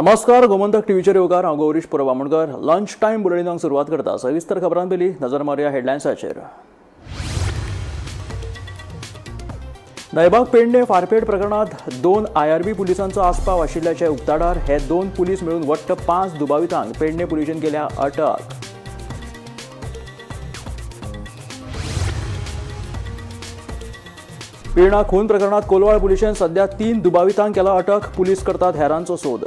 नमस्कार, गोमंतक टीव्हीचेर येवकार. हांव गौरीश परब आमोणकर. लंच टायम बुलेटिनाक सुरवात करता. सविस्तर खबरां पयलीं नजर मारुया हेडलायन्साचेर. नयबाग पेडणे फारपेट प्रकरणात 2 IRB पुलिसांचो आस्पाव आशिल्ल्याचे उक्ताडार. हे 2 पुलीस मेळून वट्ट 5 दुबावितांक पेडणे पुलिशेन केल्या अटक. पिर्णा खून प्रकरणात कोलवाळ पुलिशेन सध्या 3 दुबावितांक केला अटक. पुलीस करतात हेरांचो सोद.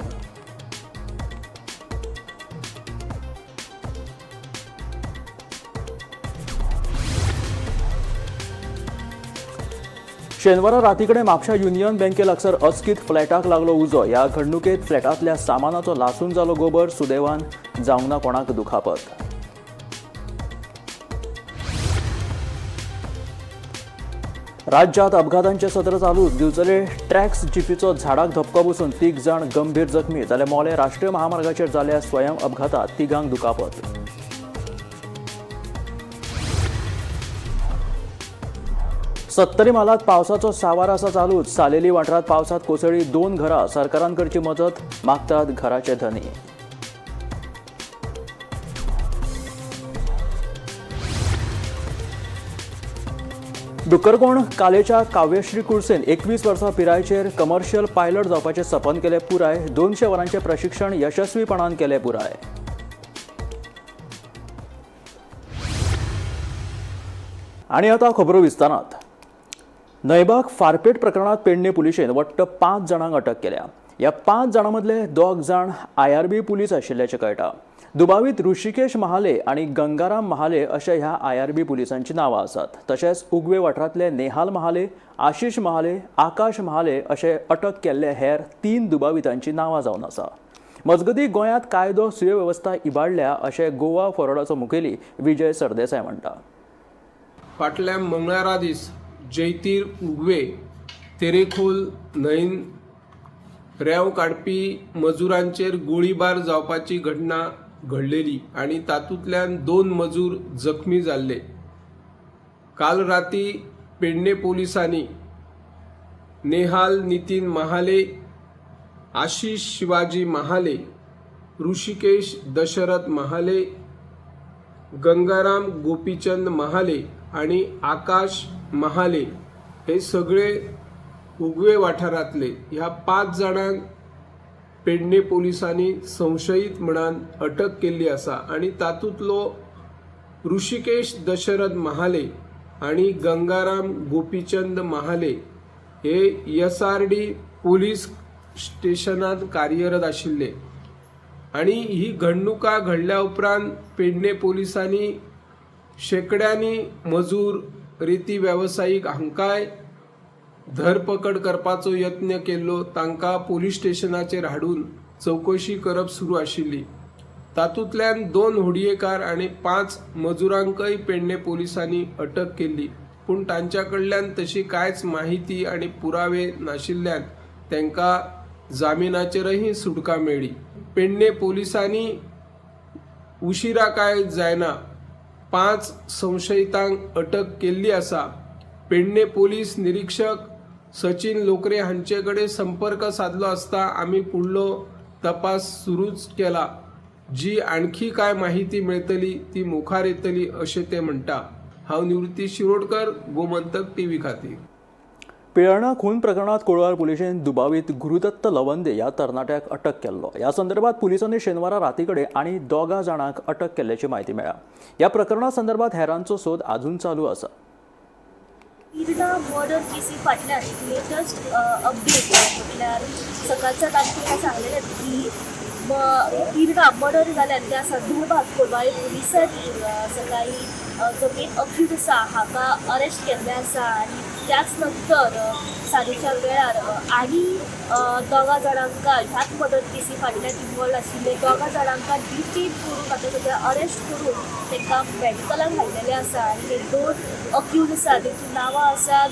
शेनवारा रातीकडे म्हापशा युनियन बँके लागसर अचकीत फ्लॅटाक लागलो उजो. ह्या घडणुकेत फ्लॅटांतल्या सामानाचो लासून जालो गोबर. सुदैवान जावंक ना कोणाक दुखापत. राज्यात अपघातांचे सत्र चालूच. दिवचले ट्रॅक्स जिपीचो झाडाक धपको बसून 3 जाण गंभीर जखमी जाल्यार मोले राष्ट्रीय महामार्गाचेर जाल्ल्या स्वयं अपघातात 3 दुखापत. सत्तरी म्हालात पावसाचो सावार आसा चालूच. सालेली वाठारात पावसात कोसळ्ळी 2 घरां. सरकारान करची मजत मागतात घराचे धनी. डुक्करकोण कालेच्या काव्यश्री कुर्सेन 21 वर्सां पिरायेचेर कमर्शियल पायलट जावपाचें सपन केलें पुराय. 200 वरांचें प्रशिक्षण यशस्वीपणान केलें पुराय. आनी आतां खबरो विस्तारात. नयबाग फारपेट प्रकरणात पेडणे पुलिशेन वट्ट 5 जाणांक अटक केल्या. ह्या 5 जाणां मदले 2 जाण IRB police आशिल्ल्याचें कळटा. दुबावीत ऋषिकेश महाले आनी गंगाराम महाले अशे ह्या IRB पुलिसांची नांवां आसात. तशेंच उगवे वाठारांतले नेहाल महाले, आशिष महाले, आकाश महाले अशे अटक केल्ले हेर 3 दुबावितांची नांवां जावन आसा. मजगतीं गोंयांत कायदो सुवेवस्था इबाडल्या अशें गोवा फॉरवर्डाचो मुखेली विजय सरदेसाय म्हणटा. फाटल्या मंगळारा दीस जैतीर उगवे तेरेखोल न्हंयन रेंव काडपी मजुरांचेर गोळीबार जावपाची घटना घडलेली आनी तातूंतल्यान 2 मजूर जखमी जाल्ले. काल राती पेडणे पोलिसांनी नेहाल नितीन महाले, आशिष शिवाजी महाले, ऋषिकेश दशरथ महाले, गंगाराम गोपीचंद महाले आनी आकाश महाले हे सगळे उगवे वाठारांतले. ह्या 5 जाणांक पेडणे पोलिसांनी संशयीत म्हणान अटक केल्ली आसा आनी तातूंतलो ऋषिकेश दशरथ महाले आनी गंगाराम गोपीचंद महाले हे SRD police स्टेशनांत कार्यरत आशिल्ले आनी ही घडणुका घडल्या उपरांत पेडणे पोलिसांनी शेकड्यांनी मजूर, रेती वेवसायीक हांकांय धरपकड करपाचो यत्न केल्लो. तांकां पोलीस स्टेशनाचेर हाडून चवकशी करप सुरू आशिल्ली. तातूंतल्यान 2 होडयेकार आनी 5 मजुरांकय पेडणे पोलिसांनी अटक केल्ली, पूण तांच्या कडल्यान तशी कांयच माहिती आनी पुरावे नाशिल्ल्यान तांकां जामिनाचेरय सुटका मेळ्ळी. पेडणे पोलिसांनी उशिरा काय जायना 5 संशयितांक अटक केल्ली आसा. पेडणे पोलीस निरीक्षक सचिन लोकरे हांचे कडेन संपर्क सादलो आसता आमी फुडलो तपास सुरूच केला. जी आणखी काय माहिती मेळटली ती मुखार येतली अशें ते म्हणटा. हांव निवृत्ती शिरोडकर, गोमंतक टीव्ही खातीर. पिळर्णा खून प्रकरणात कोळवार पुलिशेन दुबावीत गुरुदत्त लवंदे ह्या तरणाट्याक अटक केल्लो. ह्या संदर्भात पुलिसांनी शेनवारा रातीकडे आनी 2 जाणांक अटक केल्ल्याची म्हायती मेळ्ळ्या. ह्या प्रकरणा संदर्भात हेरांचो सोद अजून चालू आसा. पिर्णा मर्डर केसी फाटल्यान एक लेटस्ट अपडेट म्हटल्यार सकाळच्या तांकां सांगलेलें की पिर्णा मर्डर जाल्यार त्या संदर्भात कोलवाळे पुलिसांनी सकाळी जो मेन अक्यूज आसा हाका अरेस्ट केल्लें आसा आनी त्याच नंतर सांजेच्या वेळार आनी 2 जाणांक ह्याच मर्डर केसी फाटल्यान इनवॉल्व आशिल्ले 2 जाणांक डिटेन करून आतां सद्या अरेस्ट करून तांकां मेडिकलाक हाडलेलें आसा आनी हे 2 अक्यूज आसा तेंची नांवां आसात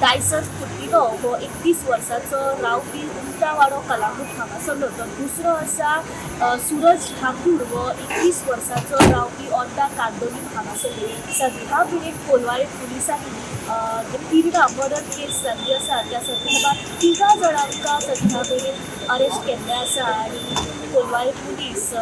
डायसन कुटिनो हो 31 वर्साचो रावपी तिर्तावाडो कलांगूट हांगासरलो. तर दुसरो आसा सूरज ठाकूर हो 21 वर्सांचो रावपी ओर्दा कांदोलीम हांगासरलो. सध्या मेरेन कोलवाळे पुलिसांनी तिर्णा मर्डर केस जाल्ली आसा त्या संदर्भात 3 जाणांक सध्या मेरेन अरेस्ट केल्ले आसा आनी कोलवाळे पुलीस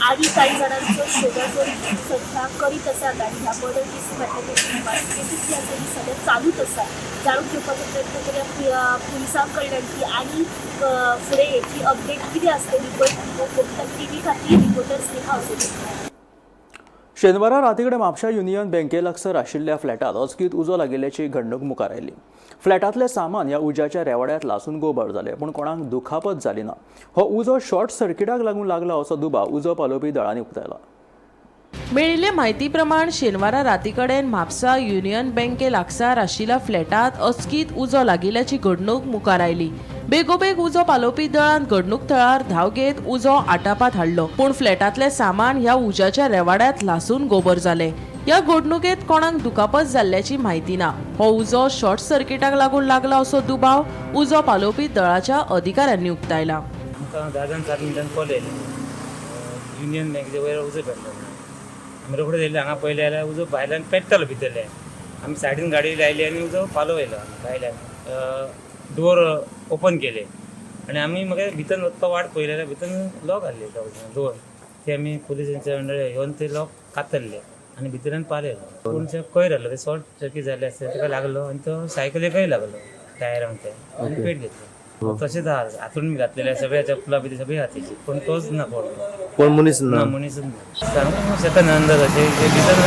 आनी काही जाणांचो शोधाशोध सध्या करीत आसात आनी ह्या मर्डर केसी फाटल्यान इन्व्हेस्टिगेशन जी आसा ती सध्या चालूच आसा. जाणून घेवपाचो प्रयत्न करूया पुलिसां कडल्यान की आनी फुडें हेची अपडेट कितें आसतली पळय. गोमंतक टीव्ही खातीर रिपोर्टर स्नेहा असोजी. शेनवारा रातीकडे म्हापशा युनियन बँके लागसर आशिल्ल्या फ्लॅटात अचकीत उजो लागिल्ल्याची घडणूक मुखार आयली. फ्लॅटांतलें सामान ह्या उज्याच्या रेवाड्यांत लासून गोबर जालें, पूण कोणाक दुखापत जाली ना. हो उजो शॉर्ट सर्किटाक लागून लागला असो दुबाव उजो पालोवपी दळांनी उक्तायला. मेळिल्ले म्हायती प्रमाण शेनवारा राती कडेन म्हापसा युनियन बँके लागसार आशिल्ल्या फ्लॅटांत अचकीत उजो लागिल्ल्याची घडणूक मुखार आयली. बेगोबेग उजो पालोवपी दळान घडणूक थळार धांव घेत उजो आटापात हाडलो, पूण फ्लॅटांतलें सामान ह्या उज्याच्या रेवाड्यांत लासून गोबर जालें. ह्या घडणुकेंत कोणाक दुखापत जाल्ल्याची म्हायती ना. हो उजो शॉर्ट सर्किटाक लागून लागला असो दुबाव उजो पालोवपी दळाच्या अधिकाऱ्यांनी उक्तायला. आमकां 10 जाण 7 मिनटान कॉल येयले, युनियन बँकेच्या वयर उजो पेटलो म्हणून. आमी रोखडे येयले हांगा पळयलें जाल्यार उजो भायल्यान पेट्टालो भितरल्यान. आमी सायडीन गाडी लायली आनी उजो पालो येयलो. आमी भायल्यान डोर ओपन केले आनी आमी मागीर भितर वचपा वाट पळयली जाल्यार भितर लॉक आहले दोन, ते आमी पुलिसांच्या अंडर येवन ते लॉक कातरले आनी भितरल्यान पालो येयलो. पूण ते कयर आहलो, ते शॉर्ट सर्कीट जाल्ले आसता ताका लागलो आनी तो सायकलीकय लागलो टायरांक ते आनी पेट घेतलो. तशेंच आहा हातून बी घातलेले सगळे चपला बी सगळी हातीची, पूण तोच ना पडलो. कोण मनीस ना? ना, मनीसच ना. सांगूंक शकना अंदाज अशें ते भितर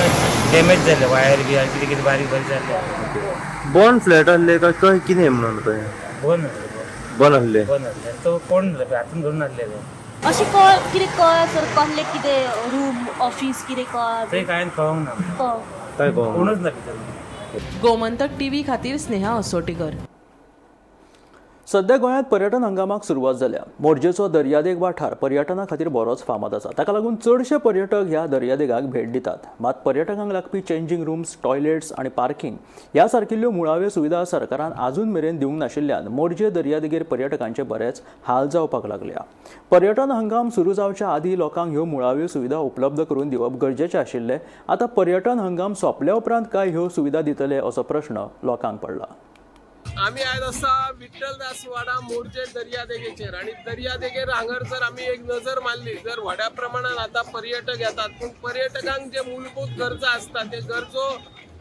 डॅमेज जाल्ले वायर बी आनी कितें कितें बारीक बारीक जाल्ले. बॉन्ड फ्लॅट आहले काय काय कितें म्हणून तें? बंद आसलें. बंद आहले. बंद आसलें आनी तो कोण हातून घालून आहलेलो. अशें कळ कितें कळ सर कसलें कितें रूम ऑफीस कितें कळ? थंय कांय कळोंक ना. कळ काय कळोंक ना. कोणूच ना भितर. गोमंतक टीव्ही खातीर स्नेहा असोटीकर. सध्या गोंयांत पर्यटन हंगामाक सुरवात जाल्या. मोरजेचो दर्यादेग वाठार पर्यटना खातीर बरोच फामाद आसा. ताका लागून चडशे पर्यटक ह्या दर्यादेगाक भेट दितात. मात पर्यटकांक लागपी चेंजींग रूम्स, टॉयलेट्स आनी पार्किंग ह्या सारकिल्ल्यो मुळाव्यो सुविधा सरकारान आजून मेरेन दिवंक नाशिल्ल्यान मोरजे दर्यादेगेर पर्यटकांचे बरेच हाल जावपाक लागल्या. पर्यटन हंगाम सुरू जावच्या आदीं लोकांक ह्यो मुळाव्यो सुविधा उपलब्ध करून दिवप गरजेचें आशिल्लें. आतां पर्यटन हंगाम सोंपल्या उपरांत काय ह्यो सुविधा दितले असो प्रश्न लोकांक पडला. आमी आयज आसा विठ्ठलदास वाडा मोरजे दर्यादेगेचेर आनी दर्यादेगेर हांगर जर आमी एक नजर मारली जर व्हड्या प्रमाणान आतां पर्यटक येतात, पूण पर्यटकांक जे मूलभूत गरजा आसता ते गरजो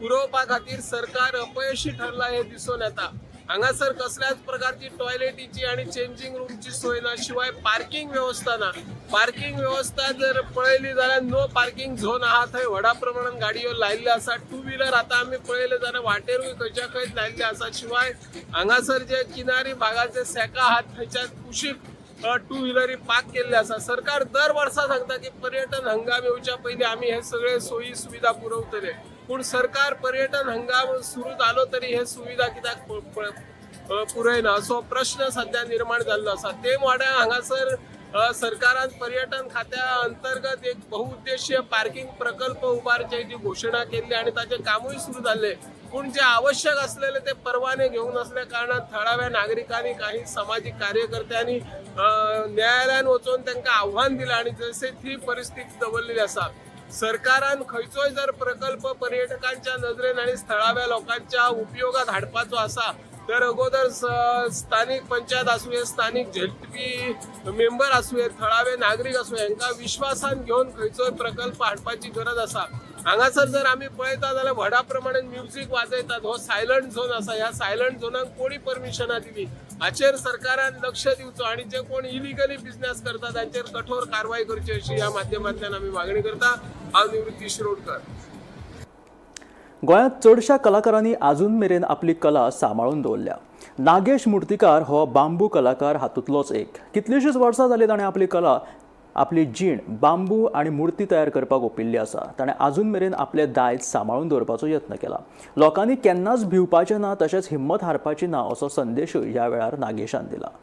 पुरोवपा खातीर सरकार अपयशी ठरला हे दिसून येता. हांगासर कसल्याच प्रकारची टॉयलेटीची आनी चेंजींग रूमची सोय ना, शिवाय पार्किंग वेवस्था ना. पार्किंग वेवस्था जर पळयली जाल्यार नो पार्किंग झोन आहा थंय व्हडा प्रमाणान गाडयो लायिल्ल्यो आसा. टू व्हिलर आतां आमी पळयले जाल्यार वाटेरूय खंयच्या खंय लायिल्ले आसा. शिवाय हांगासर जे किनारी भागाचे सेका आहात थंयच्या कुशीक टू व्हिलरी पार्क केल्ले आसा. सरकार दर वर्सा सांगता की पर्यटन हंगाम येवच्या पयलीं आमी हे सगळे सोयी सुविधा पुरवतले, पूण सरकार पर्यटन हंगाम सुरू जालो तरी हे सुविधा कित्याक पुरयना असो प्रश्न सध्या निर्माण जाल्लो आसा. ते वाड्या हांगासर सरकारान पर्यटन खात्या अंतर्गत एक बहुउद्देशीय पार्किंग प्रकल्प उबारची घोशणा केल्ली आनी ताचें कामूय सुरू जाल्लें, पूण जे आवश्यक असलेले ते परवाने घेवंक नासल्या कारणान थळाव्या नागरिकांनी काही सामाजीक कार्यकर्त्यांनी न्यायालयान वचून तांकां आव्हान दिलां आनी जसे ती परिस्थिती दवरलेली आसा. सरकारान खंयचोय जर प्रकल्प पर्यटकांच्या नजरेन आनी थळाव्या लोकांच्या उपयोगात हाडपाचो आसा तर अगोदर स्थानीक पंचायत आसूं, स्थानीक झेडपी मेंबर आसूं, थळावे नागरीक आसूं, हांकां विश्वासान घेवन खंयचोय प्रकल्प हाडपाची गरज आसा. हांगासर जर आमी पळयता जाल्यार व्हडा प्रमाणान म्युजीक वाजयतात. हो सायलंट झोन आसा. ह्या सायलंट झोनाक कोणी परमिशनां दिली हाचेर सरकारान लक्ष दिवचो आनी जे कोण इलिगली बिझनेस करता तांचेर कठोर कारवाय करची अशी ह्या माध्यमांतल्यान आमी मागणी करता. हांव निवृत्ती शिरोडकर. गोंयांत चडशा कलाकारांनी आजून मेरेन आपली कला सांबाळून दवरल्या. नागेश मुर्तीकार हो बांबू कलाकार हातूंतलोच एक. कितलींशींच वर्सां जालीं ताणें आपली कला, आपली जीण बांबू आनी मुर्ती तयार करपाक ओंपिल्ली आसा. ताणें आजून मेरेन आपलें दायज सांबाळून दवरपाचो यत्न केला. लोकांनी केन्नाच भिवपाचें ना तशेंच हिम्मत हारपाची ना असो संदेशूय ह्या वेळार नागेशान दिला.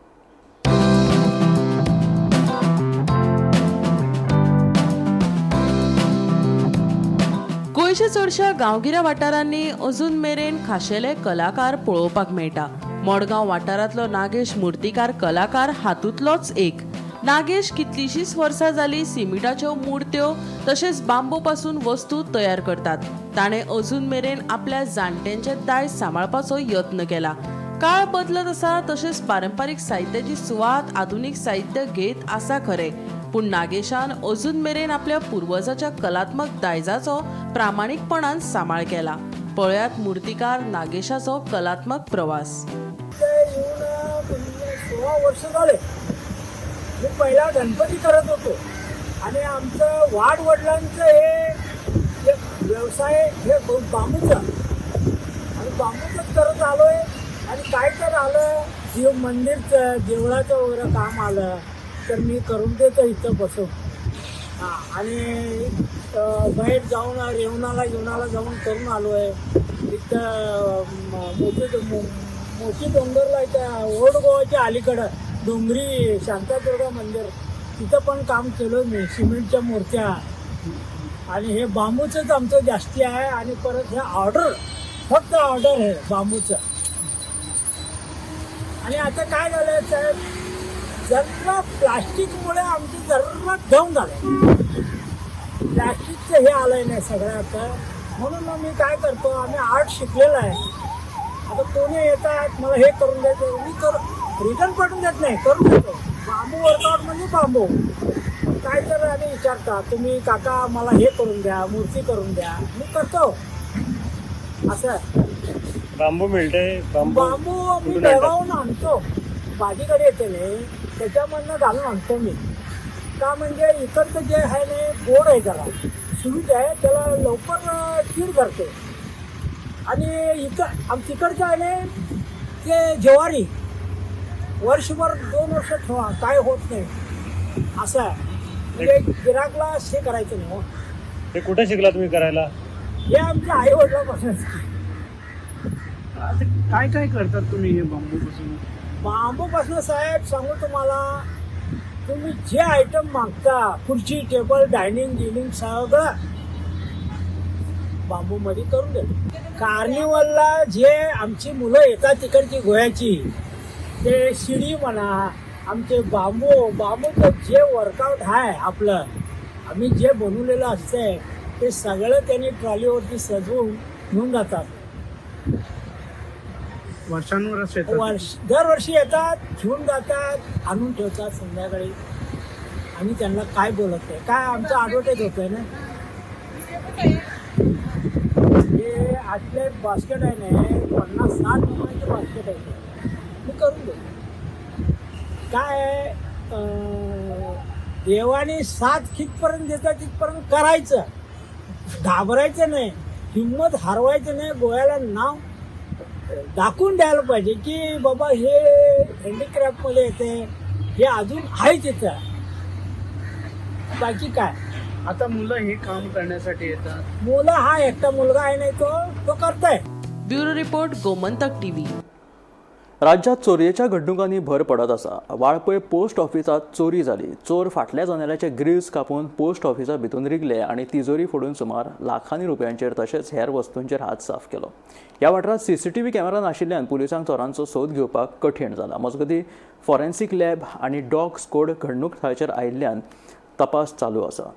गोंयच्या चडशा गांवगिऱ्या वाठारांनी अजून मेरेन खाशेले कलाकार पळोवपाक मेळटा. मडगांव वाठारांतलो नागेश मुर्तीकार कलाकार हातूंतलोच एक. नागेश कितलींशींच वर्सां जालीं सिमिटाच्यो मुर्त्यो तशेंच बांबू पासून वस्तू तयार करतात. ताणें अजून मेरेन आपल्या जाणट्यांचें दायज सांबाळपाचो यत्न केला. काळ बदलत आसा तशेंच पारंपारीक साहित्याची सुवात आधुनीक साहित्य घेत आसा खरें, पूण नागेशान अजून मेरेन आपल्या पुर्वजाच्या कलात्मक दायजाचो प्रामाणीकपणान सांबाळ केला. पळयात मुर्तीकार नागेशाचो कलात्मक प्रवास. ते येऊन म्हणजे 16 वर्ष झाले. मी पहिला गणपती करत होतो आणि आमचं वाडवडिलांचं हे एक व्यवसाय हे बांबूचं, आणि बांबूचंच करत आलो आहे. आणि काय तर आलं जीव मंदिरचं देवळाचं वगैरे काम आलं तर मी करून देतो इथं बसून. हां, आणि बाहेर जाऊन रेवणाला येवणाला जाऊन करून आलो आहे. इथं मोठी डोंगरला इथं ओल्ड गोवाच्या अलीकडं डोंगरी शांतादुर्गा मंदिर, तिथं पण काम केलं मी, सिमेंटच्या मूर्त्या. आणि हे बांबूचंच आमचं जास्ती आहे. आणि परत हे ऑर्डर, फक्त ऑर्डर आहे बांबूचं. आणि आता काय झालं साहेब, जरा प्लास्टिकमुळे आमचं जरा डाऊन झालं. प्लास्टिकचं हे आलं नाही सगळं आता. म्हणून मग मी काय करतो, आम्ही आर्ट शिकलेलं आहे. आता कोणी येतात मला हे करून द्यायचं, मी कर रिटर्न पाठवून देत नाही, करून देतो. बांबू वर्कआउट म्हणजे बांबू काय तर आणि विचारता तुम्ही, काका मला हे करून द्या, मूर्ती करून द्या, मी करतो असं. बांबू मिळते? बांबू बांबू मी कुठून आणतात? बेळगावहून आणतो, भाजीकडे येते नाही त्याच्यामधनं घालून आणतो मी. का म्हणजे इकडचं जे आहे ना गोड आहे, त्याला स्वीट आहे, त्याला लवकर कीड करते. आणि इथं आम तिकडचं आहे ना ते ज्वारी वर्षभर 2 वर्ष ठेवा, काय होत नाही असं आहे. म्हणजे गिराकला हे करायचं नाही हो. हे कुठे शिकला तुम्ही करायला? हे आमच्या आई वडिलापासूनच. आता काय काय करतात तुम्ही हे बांबूपासून? बांबूपासून साहेब सांगू तुम्हाला, तुम्ही जे आयटम मागता, खुर्ची टेबल डायनिंग गिनिंग सगळं बांबूमध्ये करून देतो. कार्निवलला जे आमची मुलं येतात तिकडची गोव्याची, ते शिडी म्हणा, आमचे बांबूचं जे वर्कआउट आहे आपलं, आम्ही जे बनवलेलं असतंय ते सगळं त्यांनी ट्रॉलीवरती सजवून घेऊन जातात. वर्षानुवर्ष येतात? वर्ष दरवर्षी येतात, घेऊन जातात, आणून ठेवतात संध्याकाळी. आम्ही त्यांना काय बोलत नाही, काय आमचं ॲडव्हर्टाईज होतंय ना. हे आटले बास्केट आहे ना, 50-60 रुपयाचे बास्केट आहे ते. मी करून देतो. काय आहे, देवाने साथ कितपर्यंत देतात तिथपर्यंत करायचं, घाबरायचं नाही, हिंमत हरवायचं नाही. गोव्याला नाव दाखवून द्यायला पाहिजे की बाबा हे हँडीक्राफ्टमध्ये येते, हे अजून आहे तिथं. बाकी काय. आता मुलं हे काम करण्यासाठी येतात? मुलं हा एकटा मुलगा आहे नाही तो तो करताय. Bureau report, Gomantak TV. राज्यात चोरयेच्या घडणुकांनी भर पडत आसा. वाळपय पोस्ट ऑफिसात चोरी जाली. चोर फाटल्या जनेलाचे ग्रिल्स कापून पोस्ट ऑफिसा भितून रिगले आनी तिजोरी फोडून सुमार लाखांनी रुपयांचेर तशेंच हेर वस्तूंचेर हात साफ केलो. ह्या वाठारांत सीसीटीव्ही कॅमेरा नाशिल्ल्यान पुलिसांक चोरांचो सोद घेवपाक कठीण जाला. मजगतीं फॉरेन्सिक लॅब आनी डॉग स्क्वॉड घडणूक थळाचेर आयिल्ल्यान तपास चालू आसा.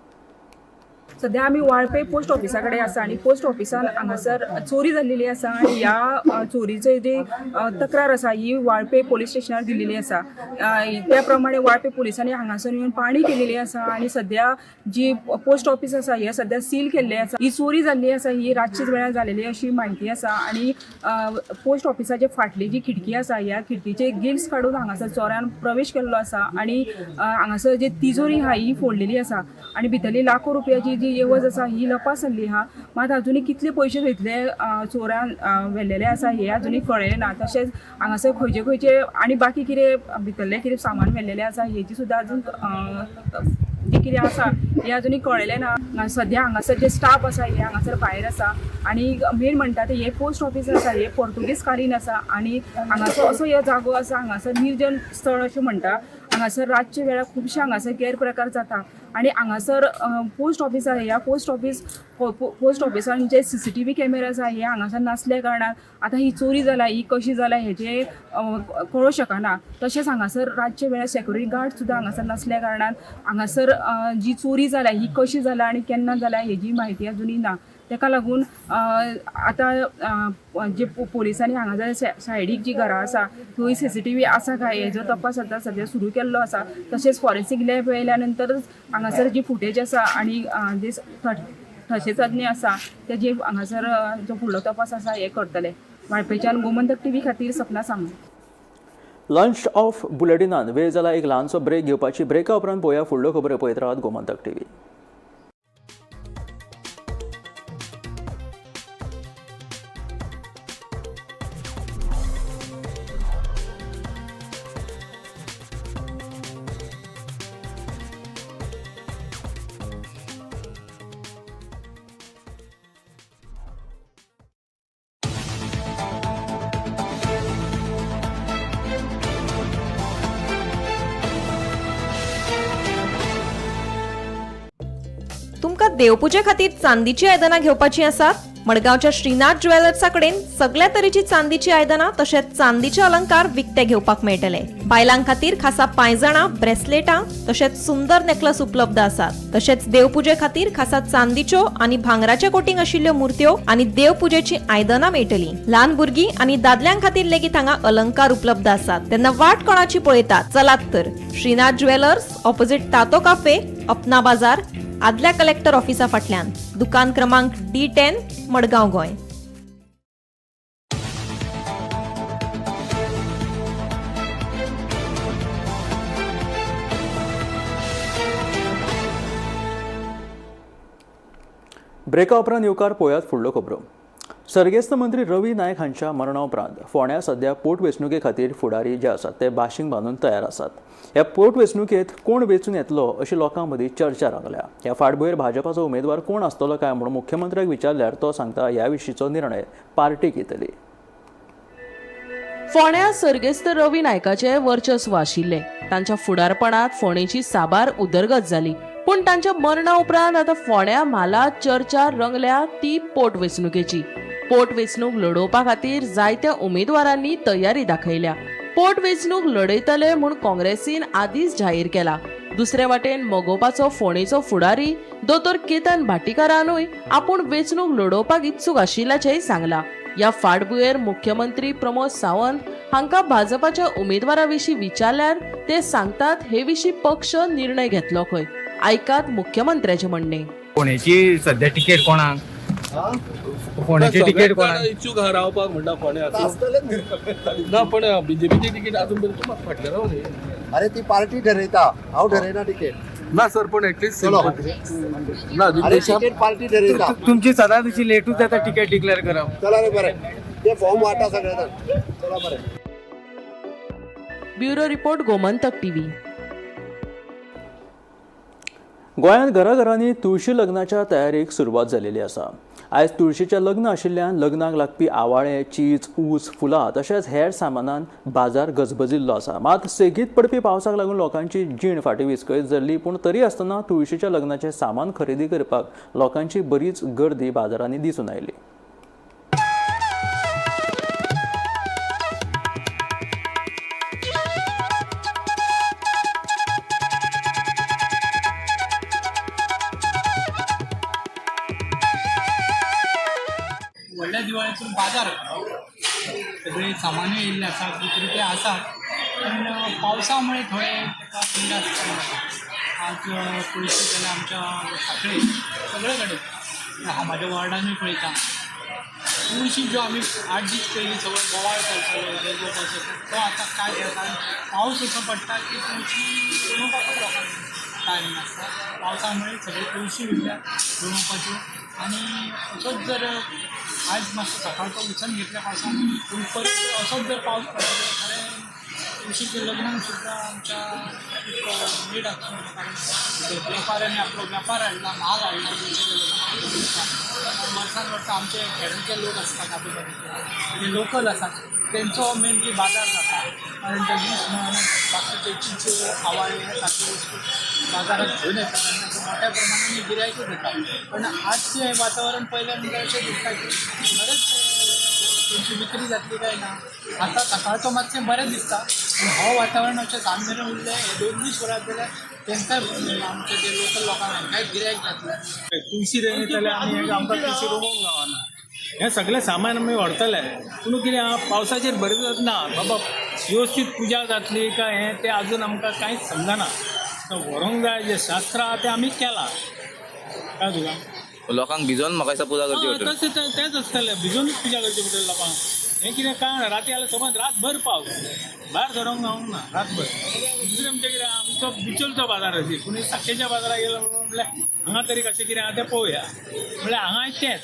सध्या आमी वाळपय पोस्ट ऑफिसा कडेन आसा आनी पोस्ट ऑफिसान हांगासर चोरी जाल्लेली आसा आनी ह्या चोरीची जी तक्रार आसा ही वाळपय पोलीस स्टेशनार दिलेली आसा. त्या प्रमाणे वाळपय पोलिसांनी हांगासर येवन पाणी केलेली आसा आनी सध्या जी पोस्ट ऑफिस आसा हे सध्या सील केल्ले आसा. ही चोरी जाल्ली आसा ही रातचेच वेळार जालेली अशी म्हायती आसा आनी पोस्ट ऑफिसाचे फाटली जी खिडकी आसा ह्या खिडकीचे गिल्स काडून हांगासर चोरान प्रवेश केल्लो आसा आनी हांगासर जी तिजोरी आहा ही फोडलेली आसा आनी भितरली लाखो रुपयाची जी येवज आसा ही लपासल्ली आहा. मात अजुनूय कितले पयशे थंयतले चोरान व्हेल्लेले आसा हे अजुनूय कळ्ळें ना. तशेंच हांगासर खंयचे खंयचे आनी बाकी कितें भितरलें कितें सामान व्हेल्लेलें आसा हेची सुद्दां अजून जें कितें आसा हें अजुनूय कळ्ळेलें ना. सद्या हांगासर जे स्टाफ आसा हे हांगासर भायर आसा आनी मेन म्हणटा ते हे पोस्ट ऑफीस आसा हे पोर्तुगीज कालीन आसा आनी हांगासर असो हो जागो आसा हांगासर निर्जन स्थळ अशें म्हणटा. हांगासर हांगासर रातच्या वेळार खुबशे हांगासर गैरप्रकार जाता आनी हांगासर पोस्ट ऑफीस आसा. ह्या पोस्ट ऑफिसान जे CCTV कॅमेरा आसा हे हांगासर नासल्या कारणान आतां ही चोरी जाला, ही कशी जाला हेजें कळूंक शकना. तशेंच हांगासर रातच्या वेळार सेक्युरिटी गार्ड सुद्दां हांगासर नासल्या कारणान हांगासर जी चोरी जाला ही कशी जाला आनी केन्ना जाला हेजी म्हायती अजुनूय ना. तेका लागून आतां जे पोलिसांनी हांगा सायडीक जी घरां आसा थंय CCTV आसा काय हेजो तपास आतां सद्या सुरू केल्लो आसा. तशेंच फॉरेन्सीक लॅब येयल्या नंतरच हांगासर जी फुटेज आसा आनी जे ठशे तज्ञ आसा ते जे हांगासर जो फुडलो तपास आसा हे करतले. वाळपेच्यान गोमंतक TV खातीर सपना सामंत. लंच ऑफ बुलेटिनान वेळ जाला एक ल्हानसो ब्रेक घेवपाची. ब्रेका उपरांत पळोवया फुडल्यो खबरो. पळयत रावात गोमंतक टीव्ही. तुमकां देवपुजे खातीर चांदीची आयदनां घेवपाची आसात? मडगांवच्या श्रीनाथ ज्वेलर्सा कडेन सगळ्या तरेची चांदीची आयदनां तशेंच चांदीचे अलंकार विकते घेवपाक मेळटले. बायलां खातीर खासा पांयजणां, ब्रेसलेटां तशेंच सुंदर नेकलस उपलब्ध आसात. तशेंच देवपुजे खातीर खासा चांदीच्यो आनी भांगराचे कोटींग आशिल्ल्यो मुर्त्यो आनी देवपुजेची आयदनां मेळटली. ल्हान भुरगीं आनी दादल्यां खातीर लेगीत हांगा अलंकार उपलब्ध आसात. तेन्ना वाट कोणाची पळयतात? चलात तर, श्रीनाथ ज्वेलर्स, ऑपोजिट तातो काफे, अपना बाजार, आदल्या कलेक्टर ऑफिसा फाटल्यान, दुकान क्रमांक D10, Madgaon, Goa. ब्रेका उपरांत येवकार. पळयात फुडल्यो खबरो. सर्गेस्त मंत्री रवी नायक हांच्या मरणा उपरांत फोंड्या सध्या पोटवेंचणुके खातीर फुडारी जे आसात ते बाशींग बांदून तयार आसात. ह्या पोटवेंचणुकेंत कोण वेंचून येतलो अशी लोकां मदीं चर्चा रंगल्या. ह्या फाटभुंयेर भाजपाचो उमेदवार कोण आसतलो काय म्हणून मुख्यमंत्र्याक विचारल्यार तो सांगता, ह्या विशींचो निर्णय पार्टी घेतली. फोंड्या सर्गेस्त रवी नायकाचे वर्चस्व आशिल्लें. तांच्या फुडारपणात फोंडेची साबार उदरगत जाली. पूण तांच्या मरणा उपरांत आतां फोंड्या म्हालात चर्चा रंगल्या ती पोटवेंचणुकेची. पोटवेंचणूक लडोवपा खातीर जायत्या उमेदवारांनी तयारी दाखयल्या. पोटवेंचणूक लडयतले म्हूण काँग्रेसीन आदींच जाहीर केला. दुसरे वाटेन मगोपाचो फोंडेचो फुडारी दोतोर केतन भाटीकारानूय आपूण वेंचणूक लडोवपाक इत्सूक आशिल्ल्याचेंय सांगलां. ह्या फाटभुंयेर मुख्यमंत्री प्रमोद सावंत हांकां भाजपाच्या उमेदवारा विशीं विचारल्यार ते सांगतात, हे विशीं पक्ष निर्णय घेतलो खंय. आयकात मुख्यमंत्र्याचें म्हणणें. फोंडेची सध्या तिकेट कोणाक? फोंडेची तिकेट कोणाक? इच्छूक आहा रावपाक म्हणटा फोंड्या ना, पण बीजेपीची तिकीट अजून पर्यंत तूं म्हाका फाटल्यान राव न्ही. अरे, ती पार्टी ठरयता, हांव ठरयना तिकेट. ना सर, पण एटलिस्ट चलो. ना. अरे, तिकेट पार्टी ठरयता. तुमची सदांच अशी लेटूच जाता तिकेट डिक्लेअर करप. चला रे, बरें, ते फॉर्म वाटा सगळे जाण, चला बरें. Bureau report, Gomantak TV. गोंयांत घराघरांनी तुळशी लग्नाच्या तयारेक सुरवात जाल्ली आसा. आयज तुळशीचें लग्न आशिल्ल्यान लग्नाक लागपी आवाळे, चीज, ऊस, फुलां तशेंच हेर सामानान बाजार गजबजिल्लो आसा. मात सेगीत पडपी पावसाक लागून लोकांची जीण फाटीं विस्कळीत जाल्ली. पूण तरी आसतना तुळशीच्या लग्नाचें सामान खरेदी करपाक लोकांची बरीच गर्दी बाजारांनी दिसून आयली. व्हडल्या दिवाळेचो बाजार सगळे सामानूय येयल्ले आसा, विक्रेते आसात, पूण पावसा मुळे थोडे ताका पिंडास जाता. आज पळयशी जाल्यार आमच्या साखळे सगळे कडेन, हांव म्हाज्या वॉर्डानूय पळयता, तुळशी ज्यो आमी 8 दीस पयलीं सगळो बोवाळ चलतालो रोवपाचो, तो आतां कांय जाता, कारण पावस असो पडटा की तुळशी रोवपाकूय लोकांक टायम नासता. पावसा मुळे सगळे तुळशी उरल्या रोवपाच्यो. आनी असोच जर आयज मातसो सकाळचो उसण घेतल्या पावसान, पूण परत असोच जर पावस पडलो जाल्यार खरें तुळशीच्या लग्नाक सुद्दां आमच्या एक लेट जातलो, कारण वेपाऱ्यांनी आपलो वेपार हाडला, म्हाल हाडला तुळशीच्या लग्नाक. वर्सान वर्सा आमचे खेड्यांचे लोक आसतात, आजूबाजूचे आनी लोकल आसात, तेंचो मेनली बाजार जाता. कारण ते वीस म्हण, बाकीचे चिंचो, आवाळे ह्या सारख्यो वस्तू बाजारात घेवन येतात आनी तांकां मोठ्या प्रमाणान गिरायकूय जाता. पण आजचें हें वातावरण पळयलें म्हणल्यार अशें दिसता की खरेंच तेंची विक्री जातली काय ना. आतां सकाळचो मातशें बरें दिसता, पूण हो वातावरण अशें सांज मेरेन उरलें हे 2 दीस उरत जाल्यार तेंकांय आमचे जे लोकल लोकांक हांकांय गिरायक जातलें. तुळशी रोयतले आमी, आमकां तुळशी रोवंक गावना. हें सगळें सामान आमी व्हरतले, पूण कितें आहा, पावसाचेर भरत ना बाबा व्यवस्थीत पुजा जातली काय हें तें अजून आमकां कांयच समजना. व्हरूंक जाय जें शास्त्र आहा तें आमी केलां. काय तुका लोकांक भिजोवन म्हाका दिसता पुजा करची पडटली. तशें तेंच आसतलें, भिजोवनूच पुजा करची पडटली लोकांक. हें कितें कांय राती जाल्यार समज रातभर पावस, भायर सरोंक गावंक ना रातभर. दुसरें म्हणजे कितें, आमचो बिचोलचो बाजार अशी, पूण साखेच्या बाजाराक गेलो म्हणल्यार हांगा तरी कशें कितें आहा तें पळोवया, म्हणल्यार हांगाय तेंच.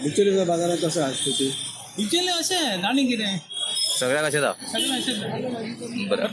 बिचोलीच्या बाजारात कसं असते ते? बिचोले अशें आनी कितें सगळ्याक अशेंच आहा. सगळें अशेंच. बरें.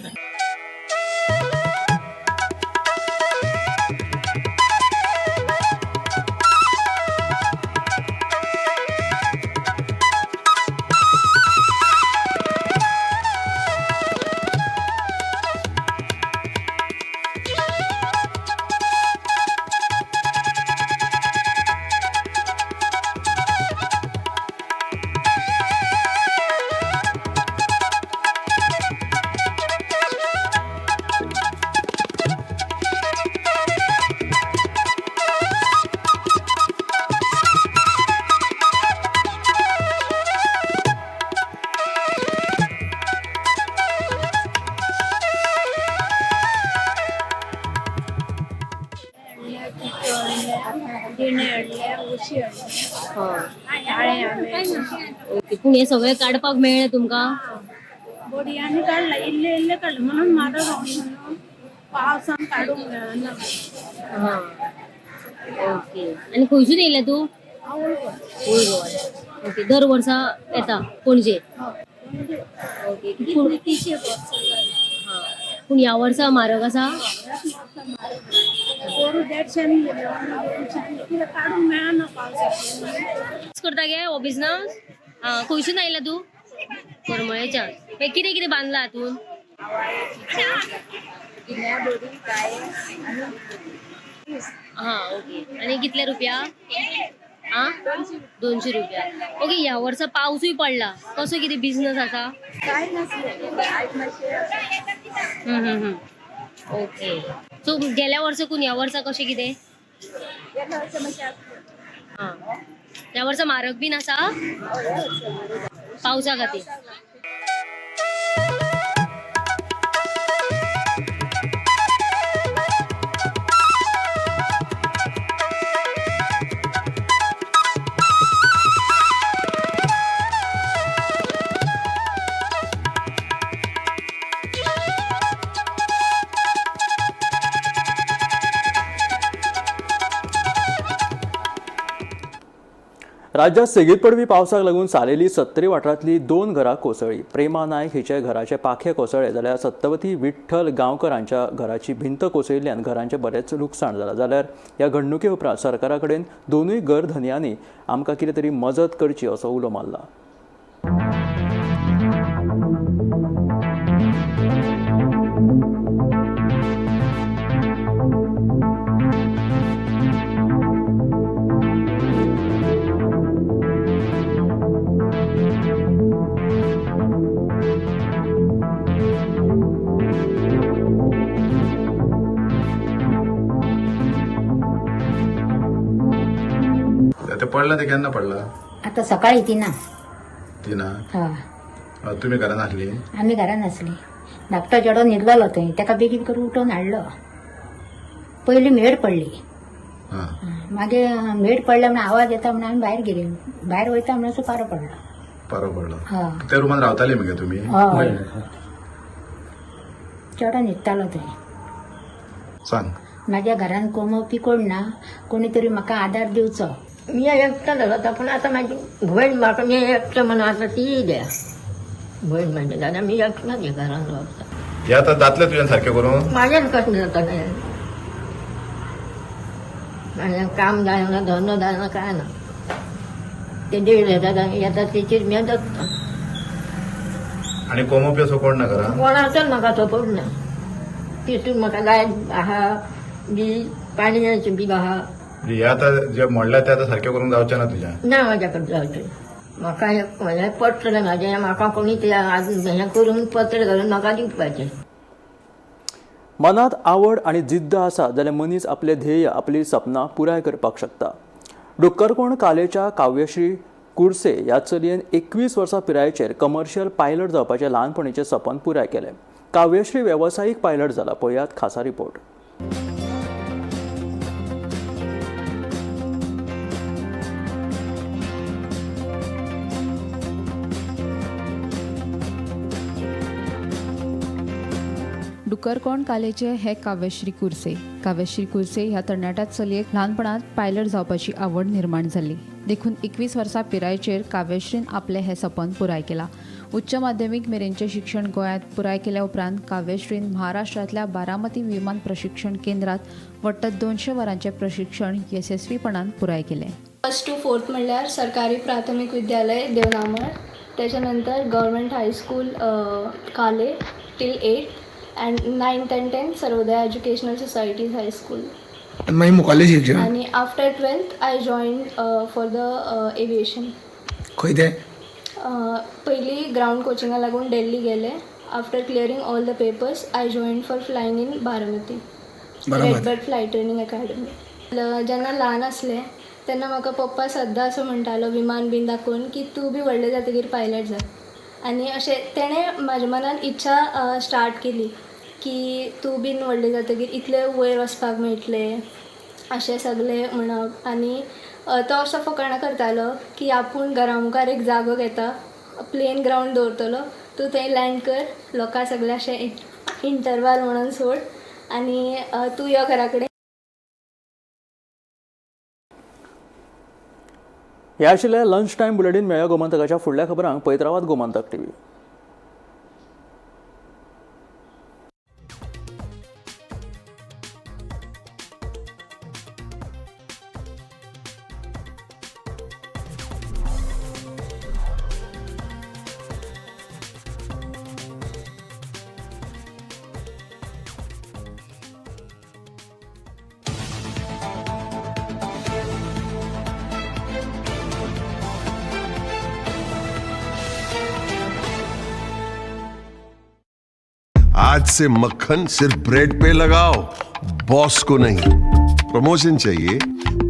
ओके, पूण हे सगळें काडपाक मेळ्ळें तुमकां? बोडयांनी काडला, इल्ले इल्ले काडले म्हणून म्हारग म्हणून पावसान काडूंक मेळना. हां, ओके. आनी खंयसून येयला तूं? ओल्ड गोवा. ओके, दर वर्सा येता पणजे? ओके. पूण हां, पूण ह्या वर्सा म्हारग आसा? पोरू देडशांनी कितें काडूंक मेळना पावसाक. करता गे हो बिजनस? आं, खंयसून आयला तूं? करमळेच्यान. मागीर कितें कितें बांदलां हातून? हां, ओके. आनी कितले रुपया? आं, 200 रुपया. ओके. ह्या वर्सा पावसूय पडला, कसो कितें बिजनस आसा? काय नासलें. ओके. सो गेल्या वर्साकून ह्या वर्सा कशें कितें? हां, ह्या वर्सा म्हारग बीन आसा पावसा खातीर? राज्यात सेगीत पडपी पावसाक लागून सालेली सत्तरी वाठारांतली 2 घरां कोसळ्ळी. प्रेमा नायक हिच्या घराचे पाखे कोसळ्ळे जाल्यार सत्तवती विठ्ठल गांवकर हांच्या घराची भिंत कोसळिल्ल्यान घरांचें बरेंच लुकसाण जालां. जाल्यार ह्या घडणुके उपरांत सरकारा कडेन दोनूय घर धनयांनी आमकां कितें तरी मजत करची असो उलो मारला. ते पडला ते केन्ना पडला? आता सकाळी 3. 3? हय. तुमी घरान आसली? आमी घरान आसली. धाकटो चेडो न्हिदलेलो थंय, ताका बेगीन करून उठोवन हाडलो. पयली मेड पडली, मागीर मेड पडल्या म्हणून आवाज येता म्हणून आमी भायर गेली. भायर वयता म्हणून पारो पडलो. पारो पडलो. त्या रुमान रावताली मगे तुमी? हय, चेडो न्हिदतालो थंय. सांग. माझ्या घरान कमोवपी कोण ना, कोणी तरी म्हाका आदार दिवचो. मी एकटो जाता, पूण आतां म्हाजी भयण म्हाका मी एकटो म्हणून आतां ती द्या भयण म्हणजे जाल्यार मी एकटो घरान रावता. हे आतां जातलें तुज्यान सारकें करून? म्हाज्यान कशें जातलें? म्हाज्यान काम जायना, धंदो जायना, काय ना. ते देड येता येता तेचेर मी जगता. आनी कोमोपी असो कोण ना घरान? कोणाचोच म्हाका सपोर्ट ना. तितून म्हाका लायट आहा बी, पाणयाचें बील आहा. म्हणजे हे आतां जे मोडल्या ते आतां सारकें करूंक जावचें ना तुज्यान? ना म्हाज्या कडेन जावचें. म्हाका हें पत्र म्हाजें म्हाका कोणी ते हें करून पत्र घालून म्हाका दिवपाचें. मनात आवड आनी जिद्द आसा जाल्यार मनीस आपले ध्येय, आपली सपनां पुराय करपाक शकता. डुक्करकोण कालेच्या काव्यश्री कुर्से ह्या चलयेन 21 वर्सां पिरायेचेर कमर्शियल पायलट जावपाचें ल्हानपणीचें सपन पुराय केलें. काव्यश्री वेवसायीक पायलट जाला. पळयात खासा रिपोर्ट. डुकरकोण कालेचे हे काव्यश्री कुर्से. काव्यश्री कुर्से ह्या तरणाट्या चलयेक ल्हानपणांत पायलट जावपाची आवड निर्माण जाल्ली. देखून 21 वर्सां पिरायेचेर काव्यश्रीन आपलें हें सपन पुराय केलां. उच्च माध्यमीक मेरेनचें शिक्षण गोंयांत पुराय केल्या उपरांत काव्यश्रीन महाराष्ट्रांतल्या बारामती विमान प्रशिक्षण केंद्रांत वट्ट 200 वरांचें प्रशिक्षण येसस्वीपणान पुराय केलें. फर्स्ट टू फोर्थ म्हणल्यार सरकारी प्राथमीक विद्यालय देवनामळ, त्याच्या नंतर government high school Kale till 8 and 9th and 10th Sarvodaya educational societies high school. आनी मागीर मुखाल्लें शिक्षण? आनी after 12th I join for the aviation. खंय तें? पयलीं ग्रावंड कोचिंगा लागून दिल्ली गेले. After clearing all the papers I join for flying in Baramati, Redbird flight training academy. जेन्ना ल्हान आसलें तेन्ना म्हाका पप्पा सद्दां असो म्हणटालो विमान बीन दाखोवन की तूं बी व्हडलें जातकीर पायलट जा. आनी अशें तेणें म्हाज्या मनान इच्छा स्टार्ट केली की तूं बीन व्हडलें जातकीर इतलें वयर वचपाक मेळटलें अशें सगळें म्हणप. आनी तो असो फकाणां करतालो की आपूण घरा मुखार एक जागो घेता, प्लेन ग्रावंड दवरतलो, तूं थंय लँड कर, लोकां सगळें अशें इंटरवाल म्हणून सोड आनी तूं यो घरा कडेन. हे आशिल्लें लंच टायम बुलेटीन. मेळया गोमंतकाच्या फुडल्या खबरांक. पळयत रावात गोमंतक टीव्ही. आज से मक्खन सिर्फ ब्रेड पे लगाओ, बॉस को नहीं. प्रमोशन चाहिए?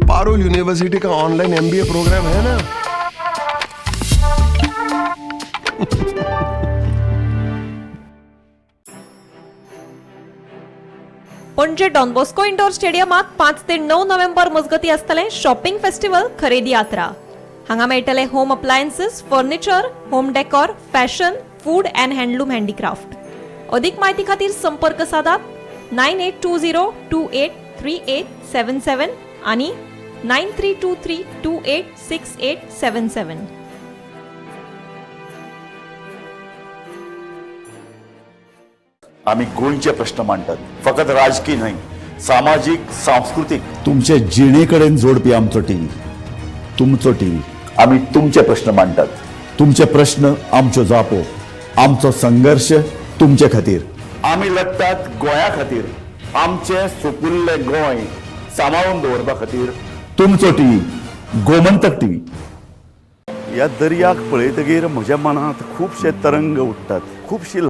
पारुल यूनिवर्सिटी का ऑनलाइन एमबीए प्रोग्राम है ना. पणजे डॉन बॉस्को इंडोर स्टेडियमात 5 ते 9 नोव्हेंबर मजगती आसतलें शॉपिंग फेस्टिवल खरेदी यात्रा. हांगा मेळटले home appliances, furniture, home decor, fashion, food and handloom handicraft. अधिक माहिती खातीर संपर्क साधात 9820 283877 आणि 9323 286877. आम्ही गोंयचे प्रश्न मांडटात, फकत राजकीय न्हय, सामाजीक, सांस्कृतीक. तुमचे जिणे कडेन जोडपी आमचो टीव्ही, तुमचो टीव्ही. आम्ही तुमचे प्रश्न मांडटात, तुमचे प्रश्न आमच्यो जापो, आमचो संघर्श तुमचे खातीर. आमी लढटात गोंया खातीर, आमचें सुपुल्लें गोंय सांबाळून दवरपा खातीर. तुमचो टीव्ही, गोमंतक टीव्ही. ह्या दर्याक पळयतगीर म्हज्या मनांत खुबशे तरंग उठ्ठात, खुबशी